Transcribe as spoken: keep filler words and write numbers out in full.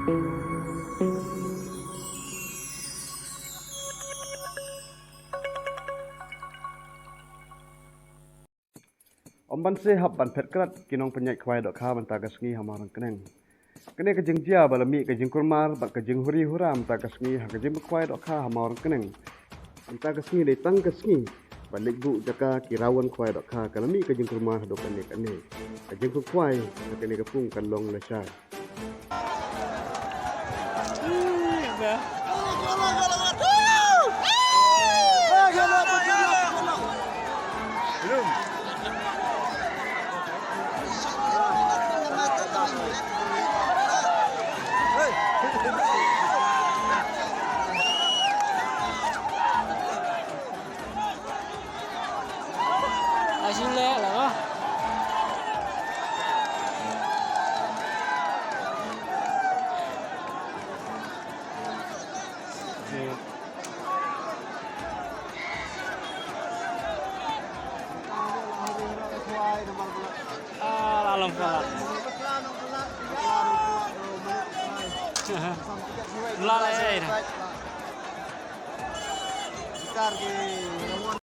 Ym ban seh hap ban phet krat ki nongpynïaid khwai dohkha mynta ka sngi ha Mawryngkneng. Kane ka jingjia ba la mih ka jingkulmar bad ka jinghuri hura mynta ka sngi ha ka jingpynkhwai dohkha ha Mawryngkneng. Mynta ka sngi dei tang ka sngi ba leit buh jaka ki rawan khwai dohkha, ka la mih ka jingkulmar haduh kane kane. Ka jingpynkhwai ha kane ka pung kan long lashai.